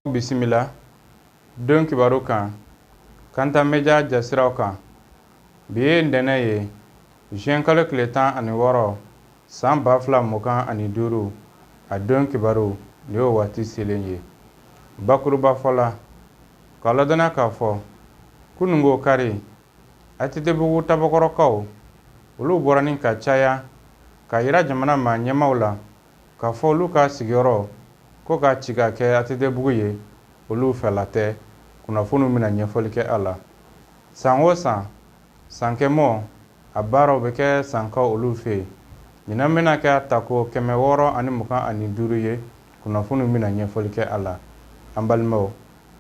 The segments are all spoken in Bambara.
Bisimila don kibaru kan Kanta Media jasiraw kan. Bi ye ntɛnɛn ye, juin kalo tile 16 san 2025. A don kibaru nin y'o waati selen ye. Bakuruba fɔ la, k'a ladɔnniya k'a fɔ kununko kari ATT-bugu Tabakɔrɔkaw olu bɔra ni ka caya k'a yira jamana maa ɲɛmaaw la k'a fɔ olu ka sigiyɔrɔ ko ka ci ka kɛ ATT-bugu ye, olu fɛla tɛ. Kunnafoniw bɛna ɲɛfɔli kɛ a la. San o san, sankɛmɔ a baaraw bɛ kɛ sankaw olu fɛ yen. Ɲinan bɛna kɛ a tako 625 ye. Kunnafoniw bɛna ɲɛfɔli kɛ a la. An balimaw,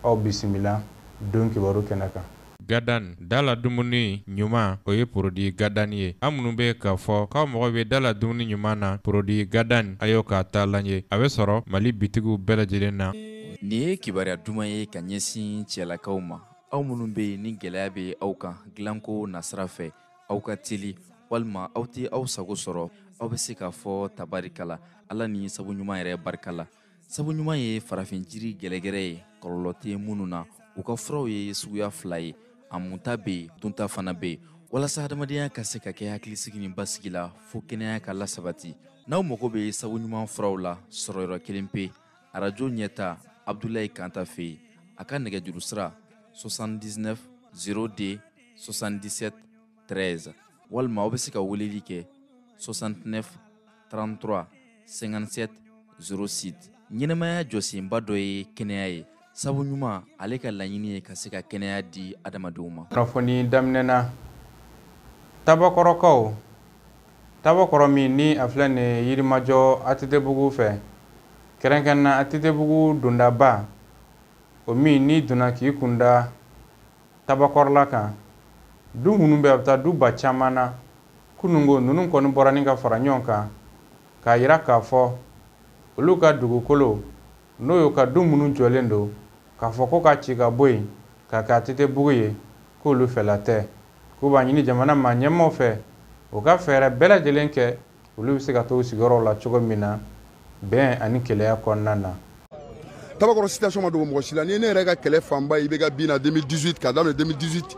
aw bisimila don kibaru kɛnɛ kan. Gadan dala dumuni ɲuman, o ye produit Gadan ye. An minnu bɛ k'a fɔ k'aw mago bɛ dala dumuni ɲuman na, produit Gadan, a y'o k'a taalan ye. A bɛ sɔrɔ Mali bitigiw bɛɛ lajɛlen na. Nin ye kibaruya duman ye ka ɲɛsin cɛlakaw ma, aw minnu bɛ yen ni gɛlɛya bɛ aw kan dilanko nasira fɛ, aw ka teli walima aw tɛ aw sago sɔrɔ, aw bɛ se k'a fɔ tabarikala Ala ni sabu ɲuman yɛrɛ barika la. Sabu ɲuman ye farafin jiri gɛlɛgɛrɛ ye, kɔlɔlɔ tɛ minnu na. U ka furaw ye suguya fila ye, a munta bɛ yen, dunta fana bɛ yen, walasa hadamadenya ka se ka kɛ hakilisigi ni basigi la fo kɛnɛya ka lasabati. N'aw mago bɛ sabu ɲuman furaw la, sɔrɔyɔrɔ kelen pe, arajo ɲɛta Abdulayi Kanta fɛ yen. A ka nɛgɛjuru sira 79 02 77 13, walima aw bɛ se ka weleli kɛ 69 33 57 06. Ɲɛnɛmaya jɔsenba dɔ ye kɛnɛya ye. Sabu ɲuman, ale ka laɲini ye ka se ka kɛnɛya di adamadenw ma. Kunnafoni daminɛna Tabakɔrɔkaw, Tabakɔrɔ min ni a filɛ nin ye Yirimajɔ ATT-bugu fɛ, kɛrɛnkɛrɛnna ATT-bugu dondaba, o min n'i donna k'i kunda Tabakɔrɔla kan, du minnu bɛ a bɛ taa du ba caman na. Kununko ninnu kɔni bɔra ni ka fara ɲɔgɔn kan k'a yira k'a fɔ olu ka dugukolo, n'o y'u ka du minnu jɔlen don, k'a fɔ ko ka ci ka bɔ yen ka kɛ ATT-bugu ye, k'olu fɛla tɛ. K'u b'a ɲini jamana maa ɲɛmaaw fɛ, u ka fɛɛrɛ bɛɛ lajɛlen kɛ olu bɛ se ka to sigiyɔrɔw la cogo min na bɛn ani kelenya kɔnɔna na. Tabakɔrɔ situation ma dogo mɔgɔ si la. Ni ne yɛrɛ ka kɛlɛ fanba ye, i bɛ ka bin na 2018 ka daminɛ 2018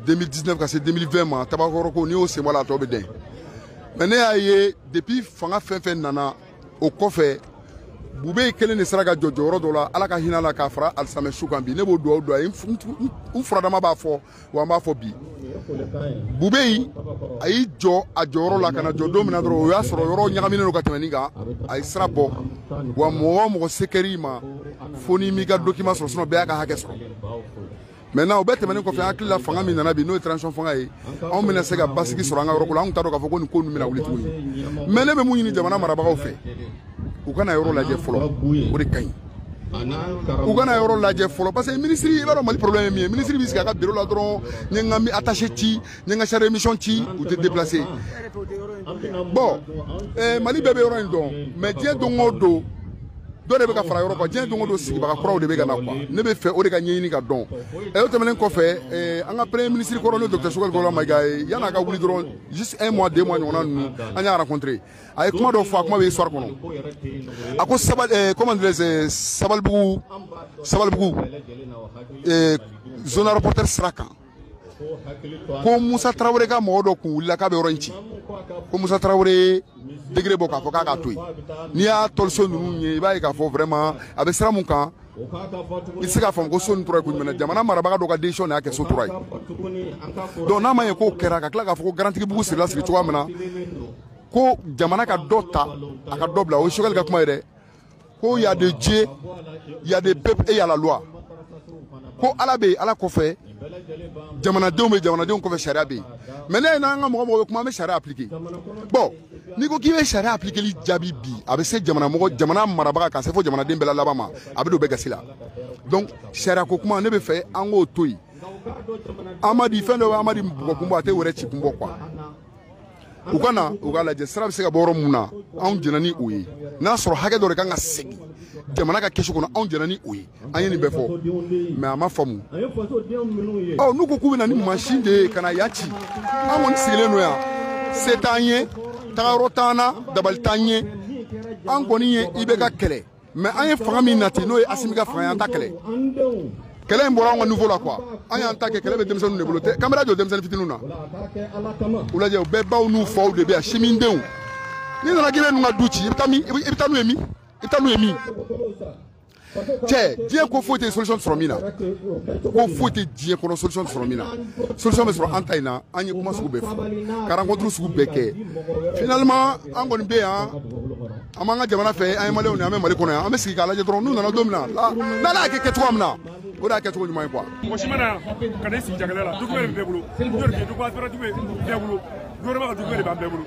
2019 ka se 2020 ma, Tabakɔrɔ ko n'i y'o sen bɔ a la, a tɔ bɛ dɛn. Mais ne y'a ye depuis fanga fɛn fɛn nana o kɔfɛ, Bube kelen de sera ka jɔ jɔyɔrɔ dɔ la, Ala ka hinɛ la, k'a fara alisamɛ su kan bi. Ne b'o dugawu don a ye, n furadama b'a fɔ, wa n b'a fɔ bi. Bube a y'i jɔ a jɔyɔrɔ la ka na jɔ don min na dɔrɔn, o y'a sɔrɔ yɔrɔ ɲagaminen don ka tɛmɛ nin kan. A ye sira bɔ, wa mɔgɔ o mɔgɔ se kɛr'i ma fo n'i m'i ka document sɔrɔ, sinon bɛɛ y'a ka hakɛ sɔrɔ. Maintenant o bɛɛ tɛmɛnen kɔfɛ, an hakili la fanga min nana bi, n'o ye transition fanga ye, anw bɛna se ka basigi sɔrɔ an ka yɔrɔ ko la. Anw t'a dɔn k'a fɔ ko nin ko ninnu bɛna wuli tuguni. Mais ne bɛ mun ɲini jamana marabagaw fɛ, u kana yɔrɔ lajɛ fɔlɔ, o de ka ɲi. U kana yɔrɔ lajɛ fɔlɔ, parce que ministre, i b'a dɔn Mali problème ye min ye, ministre b'i sigi a ka bureau la dɔrɔn, n ye n ka attaché ci, n ye n ka chargé de mission ci, u tɛ déplacer. Bon, Mali bɛɛ bɛ yɔrɔ in dɔn, mais diɲɛ don o don dɔ de bɛ ka fara yɔrɔ kan, diɲɛ don o don sigibaga kuraw de bɛ ka na quoi. Ne bɛ fɛ o de ka ɲɛɲini ka dɔn. O tɛmɛnen kɔfɛ, an ka premier ministre kɔrɔ, n'o docteur Choguel Kokalla Maïga ye, yan'a ka wuli dɔrɔn, juste un mois 2 mois ɲɔgɔnna ninnu, an y'a rencontré, a ye kuma dɔ fɔ, a kuma bɛ histoire kɔnɔ. A ko sabali, comment dirais-je, Sabalibugu, Sabalibugu zone aéroportuaire sira kan, ko Musa Tarawele ka mɔgɔ dɔ kun wulila k'a bɛ yɔrɔ in ci, ko Musa Tarawele degré bɔ k'a fɔ k'a k'a to yen. N'i y'a tɔliso ninnu ye, i b'a ye k'a fɔ vraiment a bɛ sira mun kan, i tɛ se k'a faamu ko so nin tora yen ko jumɛn na. Jamana marabaga dɔ ka décision de y'a kɛ so tora yen. Donc n'a ma ɲɛ k'o kɛra, ka tila k'a fɔ ko Garantigibugu sirila sigi cogoya min na, ko jamana ka dɔ ta a ka dɔ bila, o ye Choguel ka kuma ye dɛ. Ko y a des dieux, y a des peuples et y a la loi. Ko Ala bɛ yen, Ala kɔfɛ jamanadenw bɛ, jamanadenw kɔfɛ sariya bɛ yen. Mais ne ye n'an ka mɔgɔ mɔgɔ bɛ kuma, an bɛ sariya appliquer. Bon, n'i ko k'i bɛ sariya appliquer jaabi bi, a bɛ se jamana mɔgɔ, jamana marabaga, ka se fo jamanaden bɛɛ la laban ma, a bɛ don bɛɛ gasi la. Donc sariya ko kuma, ne bɛ fɛ an k'o to yen. Amadi fɛn dɔ bɛ Amadi bugɔ kun bɔ, a tɛ wɛrɛ ci kun bɔ quoi. U ka na u k'a lajɛ sira bɛ se ka bɔ yɔrɔ mun na, anw jɛnna ni o ye. N'a sɔrɔ hakɛ dɔ de kan ka segin jamana ka kɛsu kɔnɔ, anw jɛnna ni o ye. An ye nin bɛɛ fɔ, mais a ma faamu. Ɔ n'u ko k'u bɛ na ni mansin de ye ka na yan ci, an kɔni sigilen don yan, se t'an ye, tagayɔrɔ t'an na, dabali t'an ye. An kɔni ye i bɛ ka kɛlɛ. Mais an ye fanga min nati n'o ye Assimi ka fanga ye, an ta kɛlɛ. Kɛlɛ in bɔra anw ka niveau la quoi. An y'an ta kɛ, kɛlɛ bɛ denmisɛnninw de bolo. Caméra jɔ denmisɛnnin fitininw na. U lajɛ, u bɛɛ baw n'u faw de bɛ yan, simindenw. N'i nana k'i bɛ ninnu ka du ci, i bɛ taa min? I bɛ taa n'u ye min? I bɛ taa n'u ye min? Cɛ, diɲɛ ko foyi tɛ solution sɔrɔ min na. Ko foyi tɛ diɲɛ kɔnɔ solution sɔrɔ min na. Solution bɛ sɔrɔ an ta in na. An ye kuma sugu bɛɛ fɔ, ka rencontre sugu bɛɛ kɛ. Finalement, an kɔni bɛ yan, an b'an ka jamana fɛ, an ye maliyɛnw de ye, an bɛ Mali kɔnɔ yan. An bɛ sigi k'a lajɛ dɔrɔn, n'u nana don min na, n'Ala y'a kɛ kɛcogoya min na, o de y'a kɛcogo ɲuman ye quoi. Mɔgɔ si ma na yan ka n'i sigi jagɛlɛya la. Document de bɛ bɛɛ bolo. Jɔn de document bɛɛ bolo. Gouvernement ka document de b'an bɛɛ bolo.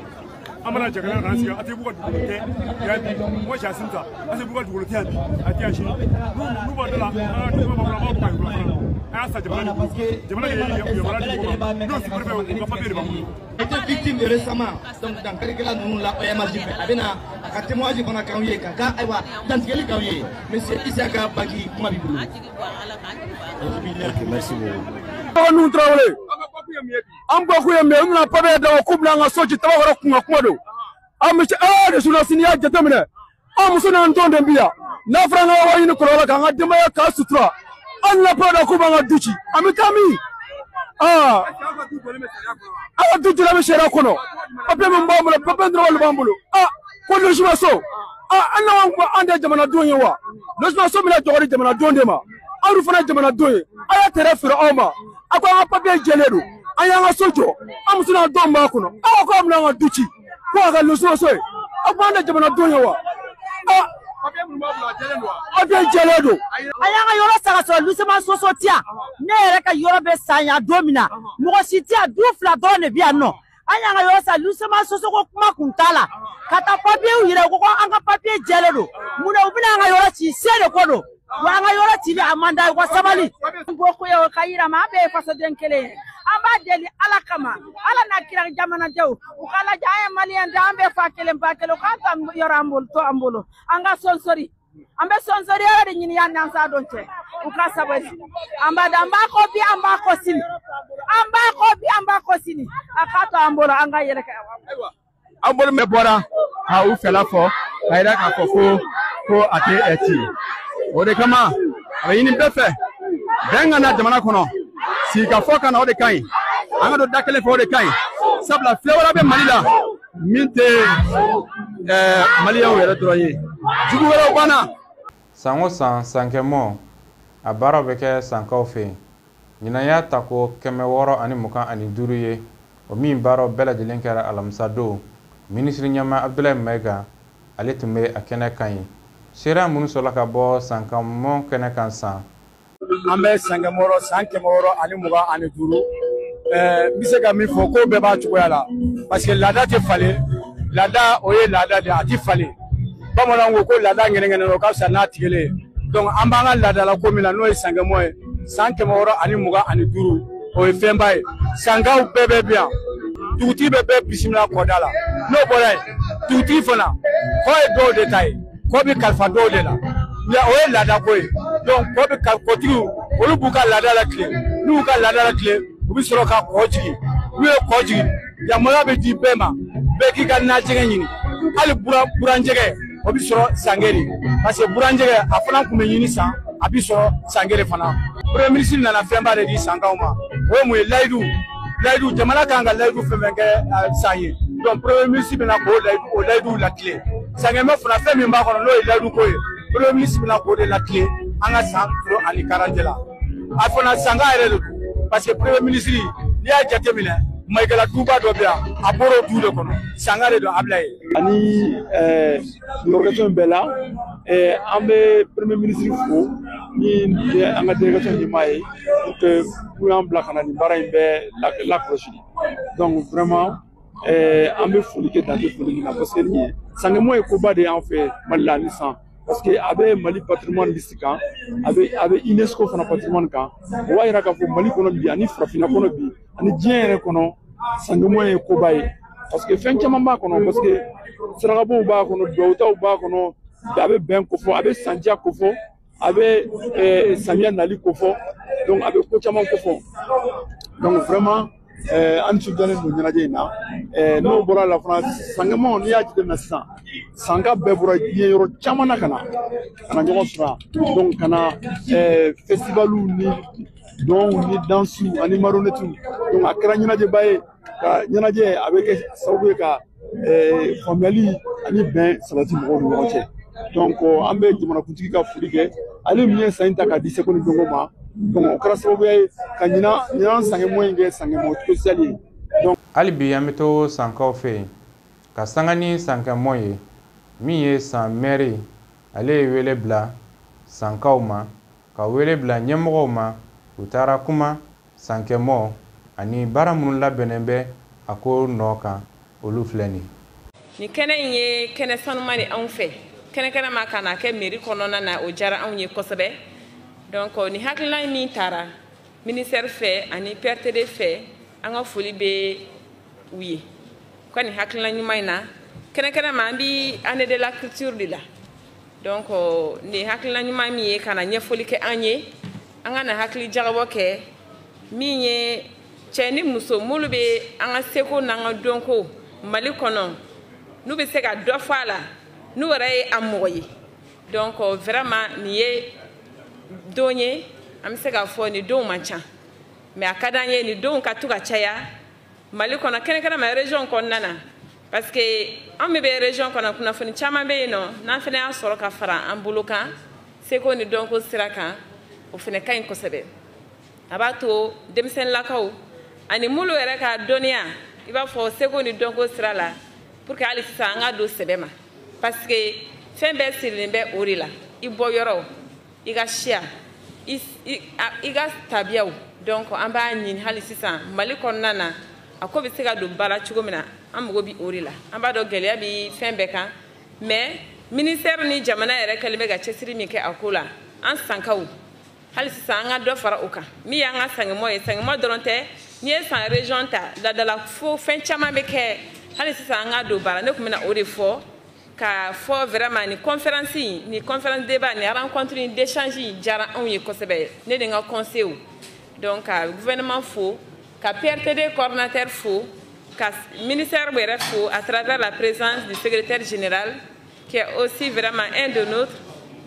An mana jagɛlɛya k'an sigi, a tɛ b'u ka dugukolo tɛ yan bi. Moi j'ai Assimi ta, a tɛ b'u ka dugukolo tɛ yan bi, a tɛ yan sini. N'u b'a da la, an ka document b'an bolo, an b'a bɔ k'a yir'u la fana. An y'a san jamana de bolo. Jamana de ye yamaruya di mɔgɔ ma. N'o sous-préfet, u ka papier de b'an bolo. Été victime récemment, donc dankarikɛla ninnu la OMH fɛ, a bɛna a ka témoignage fana k'anw ye, ka ka ayiwa dantigɛli k'anw ye. Monsieur Isaka Baki, kuma b'i bolo. Ok, merci beaucoup. Tɔgɔ Tarawele, an bɔ kun ye min ye, u nana papiye d'a ma k'u bɛna an ka so ci. Tabakɔrɔ kun ka kuma don. An bɛ se de journaliste, n'i y'a jateminɛ, an muso n'an denw de bi yan. N'a fɔra an ka wari ɲini kɔlɔlɔ la k'an ka denbaya k'a sutura, hali n'a papiye da k'u b'an ka du ci, an bɛ taa min? Aa, an ka du jɔlen bɛ sariya kɔnɔ. Papiye min b'an bolo, papiye dɔrɔn de b'an bolo. Aa, ko logement so, aa, an n'an ko an tɛ jamanadenw ye wa? Logement so bɛna jɔ di jamanadenw de ma. Aw fana ye jamanadenw ye, a y'a tɛrɛ feere aw ma. A ko an ka papiye jɛlen don, an y'an ka so jɔ, an muso n'an denw b'a kɔnɔ. Aw ko aw bɛna an ka du ci ko a ka logement so ye. Aw ko an tɛ jamanadenw ye wa? Aa, papiye jɛlen don. A y'an ka yɔrɔ san ka sɔrɔ logement soso ti yan. Ne yɛrɛ ka yɔrɔ bɛ san yan don min na, mɔgɔ si ti yan, du fila dɔrɔn de bɛ yan nɔ. An y'an ka yɔrɔ san, logement soso ko kuma kun t'a la. Ka taa papiyew yira, u ko ko an ka papiye jɛlen don. Munna u bɛna an ka yɔrɔ ci? Se de ko don wa, an ka yɔrɔ cili a man d'a ye, u ka sabali. Bɔ ko ye o ka yira ma, an bɛɛ ye fasoden kelen ye. An b'a deli Ala kama, Ala n'a kira, jamanadenw u ka lajɛ, an ye maliyɛn de, an bɛɛ fa kelen ba kelen. U k'an ta yɔrɔ an bolo, to an bolo, an ka sɔnsɔri, an bɛ sɔnsɔri yɔrɔ de ɲini yan n'an s'a dɔn cɛ. U ka sabali, an b'a an b'a kɔ bi, an b'a kɔ sini, an b'a kɔ bi, an b'a kɔ sini. A k'a to an bolo, an ka yɛlɛ. An bolo bɛɛ bɔra ka u fɛla fɔ ka yira k'a fɔ ko a tɛ ɛ ci. O de kama a bɛ ɲini bɛɛ fɛ, bɛn ka na jamana kɔnɔ, sigikafɔ ka na, o de ka ɲi. An ka don da kelen fɛ, o de ka ɲi, sabula filɛ wɛrɛ bɛ Mali la min tɛ maliyɛnw yɛrɛ dɔrɔn ye, jugu wɛrɛw banna. San o san, sankɛmɔ a baaraw bɛ kɛ sankaw fɛ yen. Ɲinan y'a ta ko 625 ye, o min baaraw bɛɛ lajɛlen kɛra alamisa don. Minisiri ɲɛmaa Abdoulaye Maïga, ale tun bɛ a kɛnɛ kan ye. Seereya minnu sɔrɔla ka bɔ sankamɔ kɛnɛ kan san. An bɛ sankɛmɔrɔ san 625. N bɛ se ka min fɔ, ko bɛɛ b'a cogoya la, parce que laada tɛ falen. Laada, o ye laada de ye, a tɛ falen. Bamananw ko ko laada ŋɛnɛŋɛnɛ, o ka fisa n'a tigɛlen ye. Donc an b'an ka laadala ko min na, n'o ye sankɛmɔ ye, san 625, o ye fɛnba ye. Sankaw bɛɛ bɛ bi yan, dugutigi bɛ bɛɛ bisimila kɔda la. N'o bɔra yen, dugutigi fana, kɔ ye dɔw de ta ye, kɔ bɛ kalifa dɔw de la, o ye laada ko ye. Donc kɔ bɛ kɔtigiw, olu b'u ka laada la tilen. N'u y'u ka laada la tilen, u bɛ sɔrɔ ka kɔ jigin. N'u ye kɔ jigin, yamaruya bɛ di bɛɛ ma, bɛɛ k'i ka najɛgɛ ɲini. Hali buranjɛgɛ, o bɛ sɔrɔ Sankɛ de, parce que buranjɛgɛ a fana tun bɛ ɲini san, a bɛ sɔrɔ Sankɛ de fana. Premier ministre nana fɛnba de di sankaw ma. O ye mun ye? Layidu, layidu, jamana kan ka layidu fɛn fɛn kɛ san ye, donc premier ministre bɛna k'o layidu, o layidu latilen. Sankɛmɛ fana, fɛn min b'a kɔnɔ, n'o ye layidu ko ye, premier ministre bɛna k'o de latilen an ka san turo ani karantɛ la. A fana sanka yɛrɛ de don, parce que premier ministre, n'i y'a jateminɛ, Maïgala duba dɔ bɛ yan, a bɔra o du de kɔnɔ, sanka de don Ablaye. Ani délégation bɛɛ la, an bɛ premier ministre fo ni ye an ka délégation ɲɛmaa ye pour que k'u y'an bila ka na nin baara in bɛɛ lakɔlɔsi. Donc vraiment, an bɛ foli kɛ dan tɛ foli min na, parce que nin sankɛmɔ ye koba de y'an fɛ Mali la ni san, parce que a bɛ Mali patrimoine liste kan, a bɛ UNESCO fana patrimoine kan. O b'a yira k'a fɔ Mali kɔnɔ bi, ani farafinna kɔnɔ bi, ani diɲɛ yɛrɛ kɔnɔ, sankɛmɔ ye koba ye, parce que fɛn caman b'a kɔnɔ, parce que sarakabow b'a kɔnɔ, dugawutaw b'a kɔnɔ, a bɛ bɛn kofɔ, a bɛ sandiya kofɔ, a bɛ samiya nali kofɔ, donc a bɛ ko caman kofɔ. Donc vraiment An nisɔndiyalen don ɲɛnajɛ in na. N'o bɔra la fana, Sankɛmɔ, n'i y'a jateminɛ sisan, Sanka bɛɛ bɔra diɲɛ yɔrɔ caman na ka na ɲɔgɔn sɔrɔ yan. Donc ka na festivaliw ni dɔnw ni dansiw ani marionnettes. Donc a kɛra ɲɛnajɛba ye, ka ɲɛnajɛ a bɛ kɛ sababu ye ka faamuyali ani bɛn sabati mɔgɔw ni ɲɔgɔn cɛ. Donc an bɛ jamanakuntigi ka foli kɛ, ale min ye san in ta k'a di seko ni dɔnko ma. Donc o kɛra sababu ye ka ɲinan Sankɛmɔ in kɛ Sankɛmɔ spécial ye. Donc hali bi an bɛ to Sankaw fɛ yen ka sanga ni Sankɛmɔ ye, min ye San mɛri, ale ye wele bila Sankaw ma, ka wele bila ɲɛmɔgɔw ma. U taara kuma Sankɛmɔ ani baara minnu labɛnnen bɛ a ko nɔ kan, olu filɛ nin. Nin kɛnɛ in ye kɛnɛ sanuman de anw fɛ, kɛnɛkɛnɛ ma ka na kɛ mairie kɔnɔna na, o diyara anw ye kosɛbɛ. Donc nin hakilina min taara ministère fɛ ani PRTD fɛ, an ka foli bɛ u ye u ka nin hakilina ɲuman in na. Kɛnɛkɛnɛ ma, an bi année de la culture de la. Donc nin hakilina ɲuman min ye ka na ɲɛfɔli kɛ an ye, an ka na hakili jagabɔ kɛ min ye cɛ ni muso minnu bɛ an ka seko n'an ka dɔnko Mali kɔnɔ, n'u bɛ se ka dɔ fɔ a la, n'u yɛrɛ ye a mɔgɔ ye. Donc vraiment nin ye don ye, an bɛ se k'a fɔ nin donw man ca, mais a ka d'an ye nin donw ka to ka caya Mali kɔnɔ, kɛrɛnkɛrɛnma région kɔnɔna na, parce que an min bɛ région kɔnɔ, kunnafoni caman bɛ yen nɔ n'an fana y'a sɔrɔ ka fara an bolo kan seko ni dɔnko sira kan, o fana ka ɲi kosɛbɛ. A b'a to denmisɛnninlakaw ani minnu yɛrɛ ka dɔnniya i b'a fɔ seko ni dɔnko sira la, pour que hali sisan an ka don sɛbɛ ma, parce que fɛn bɛɛ sirilen bɛ o de la, i bɔ yɔrɔ, i ka siya, i ka tabiyaw. Donc an b'a ɲini hali sisan Mali kɔnɔna na, a ko bɛ se ka don ba la cogo min na, an mago bɛ o de la. An b'a dɔn gɛlɛya bɛ fɛn bɛɛ kan, mais ministère ni jamana yɛrɛ kɛlen bɛ ka cɛsiri min kɛ a ko la, an Sankaw hali sisan an ka dɔ fara o kan. Min y'an ka Sankɛmɔ ye, Sankɛmɔ dɔrɔn tɛ, n'i ye San région ta, ladala fo fɛn caman bɛ kɛ, hali sisan an ka don ba la. Ne tun bɛna o de fɔ, k'a fɔ vraiment ni conférence in, ni conférence débat, ni rencontre ni d'échange in diyara anw ye kosɛbɛ, ne de n ka conseil. Donc ka gouvernement fo, ka PRTD coordinateur fo, ka ministère yɛrɛ fo à travers la présence du secrétaire général qui est aussi vraiment un de nôtres.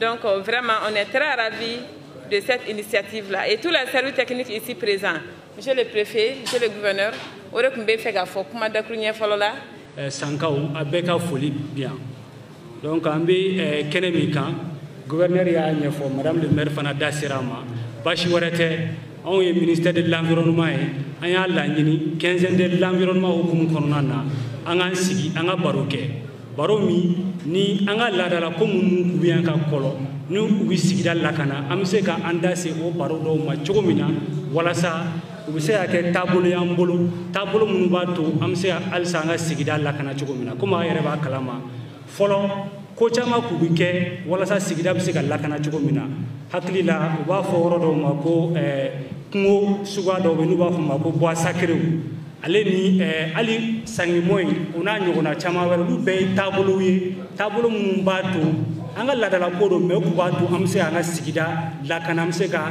Donc vraiment on est très ravis de cette initiative-là et tous les services techniques ici présents, monsieur le préfet, monsieur le gouverneur, o de tun bɛ fɛ k'a fɔ kuma dakuruɲɛ fɔlɔ la. Sankaw, a bɛɛ ka foli bi yan. Donc an bɛ kɛnɛ min kan, gouverneur y'a ɲɛfɔ, madame le maire fana da sera a ma. Baasi wɛrɛ tɛ, anw ye ministère de l'environnement ye, an y'a laɲini quinzaine de l'environnement hukumu kɔnɔna na, an k'an sigi an ka baro kɛ, baro min ni an ka laadalako minnu k'u bɛ yan ka kɔlɔ ni u bɛ sigida lakana, an bɛ se ka an da se o baro dɔw ma cogo min na, walasa u bɛ se ka kɛ taabolo y'an bolo, taabolo minnu b'a to an bɛ se ka halisa an ka sigida lakana cogo min na. Komi aw yɛrɛ b'a kalama, fɔlɔ ko caman k'u bɛ kɛ walasa sigida bɛ se ka lakana cogo min na. Hakili la, u b'a fɔ yɔrɔ dɔw ma ko kungo suguya dɔw bɛ yen n'u b'a fɔ ma ko bois sacré, ale ni hali Sankɛmɔ in, o n'a ɲɔgɔnna caman wɛrɛ, olu bɛɛ ye taabolow ye, taabolo minnu b'a to an ka laadalako don, mais u b'a to an bɛ se k'an ka sigida lakana, an bɛ se ka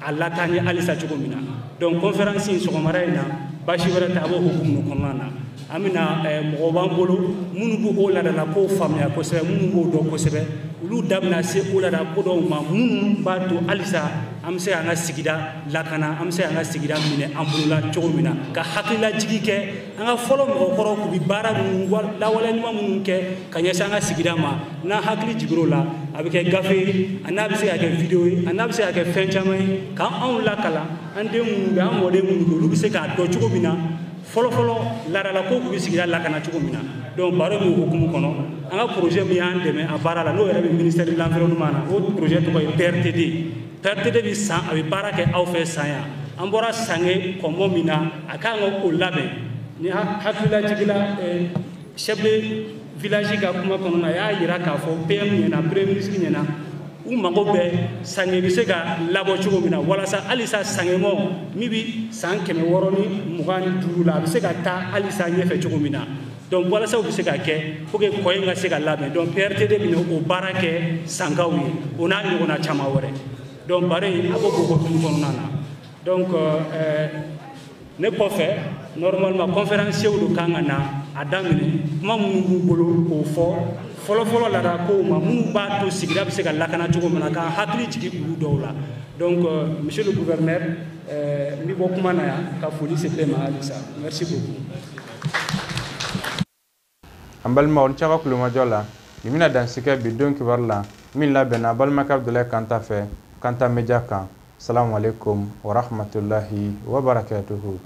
a lataa ɲɛ halisa cogo min na. Donc conférence in sɔgɔmada in na, baasi wɛrɛ tɛ, a b'o hukumu kɔnɔna na. An bɛna mɔgɔw b'an bolo minnu b'o laadalako faamuya kosɛbɛ, minnu b'o dɔn kosɛbɛ, olu da bɛna se o laadalako dɔw ma minnu b'a to halisa an bɛ se k'an ka sigida lakana, an bɛ se k'an ka sigida minɛ an bolo la cogo min na, ka hakililajigi kɛ an ka fɔlɔ mɔgɔkɔrɔw k'u bɛ baara minnu lawaleya ɲuman minnu kɛ ka ɲɛsin an ka sigida ma. N'an hakili jiginr'o la, a bɛ kɛ gafe ye, a n'a bɛ se ka kɛ vidéo ye, a n'a bɛ se ka kɛ fɛn caman ye k'an anw lakalan, an den minnu bɛ, an mɔden minnu bɛ, olu bɛ se k'a dɔn cogo min na fɔlɔfɔlɔ laadalako k'u bɛ sigida lakana cogo min na. Donc baro min hukumu kɔnɔ, an ka projet min y'an dɛmɛ a baara la, n'o yɛrɛ bɛ ministère de l'environnement na, o projet tɔgɔ ye PRTD. PRTD bɛ san, a bɛ baara kɛ aw fɛ San yan. An bɔra Sange kɔnbɔ min na, a kan ka o labɛn. Ni hakililajigila chef de village ka kuma kɔnɔna, a y'a yira k'a fɔ PM ɲɛna, premier ministre ɲɛna, u mago bɛ Sange bɛ se ka labɔ cogo min na, walasa halisa Sankɛmɔ min bɛ san 625 la, a bɛ se ka taa halisa ɲɛfɛ cogo min na. Donc walasa u bɛ se ka kɛ pour que kɔ in ka se ka labɛn. Donc PRTD bɛna o baara kɛ Sankaw ye, o n'a ɲɔgɔnna caman wɛrɛ. Donc baro in a b'o hukumu kɔnɔna na. Donc Ne kɔfɛ, normalement, conférencier do kan ka na a daminɛ, kuma minnu b'u bolo k'o fɔ fɔlɔfɔlɔ laada kow ma, minnu b'a to sigida bɛ se ka lakana cogo min na, k'an hakili jigin olu dɔw la. Donc monsieur le gouverneur, n bɛ bɔ kuma na yan ka foli se bɛɛ ma halisa. Merci beaucoup. An balimaw, ni caga kulomajɔ la, nin bɛna dansigɛ bi don kibaru la min labɛnna balimakɛ Abudulayi Kanta fɛ, Kanta Media kan. Salamu alaikum wa rahmatullahi wa barakatuhu.